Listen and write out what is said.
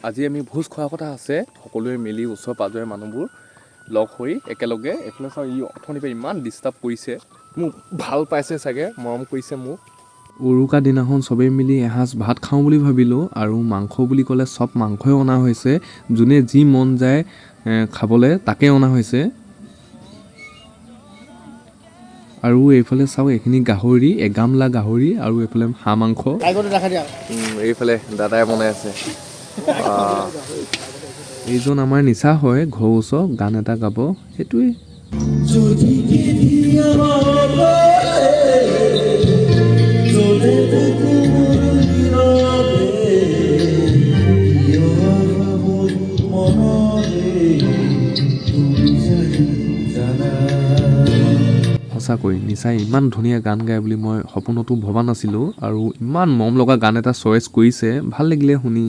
আজি আমি ভোজ খোৱাৰ কথা আছে। সকলোৱে মিলি ওচৰ পাজৰে মানুহবোৰ লগ হৈ একেলগে। এইফালে চাওঁ, ই অথনিৰ পৰা ইমান ডিষ্টাৰ্ব কৰিছে মোক। ভাল পাইছে চাগে, মৰম কৰিছে মোক। উৰুকা দিনাখন চবেই মিলি এসাঁজ ভাত খাওঁ বুলি ভাবিলোঁ আৰু মাংস বুলি ক'লে চব মাংসই অনা হৈছে। যোনে যি মন যায় খাবলৈ তাকে অনা হৈছে। আৰু এইফালে চাওক, এইখিনি গাহৰি, এগামলা গাহৰি আৰু এইফালে হাঁহ মাংস। এইফালে দাদাই বনাই আছে। এইজন আমাৰ নিচা হয়, ঘৰৰ ওচৰ, গান এটা গাব সেইটোৱেই। সঁচাকৈ নিচাই ইমান ধুনীয়া গান গায় বুলি মই সপোনতো ভবা নাছিলোঁ আৰু ইমান মৰম লগা গান এটা চইচ কৰিছে, ভাল লাগিলে শুনি।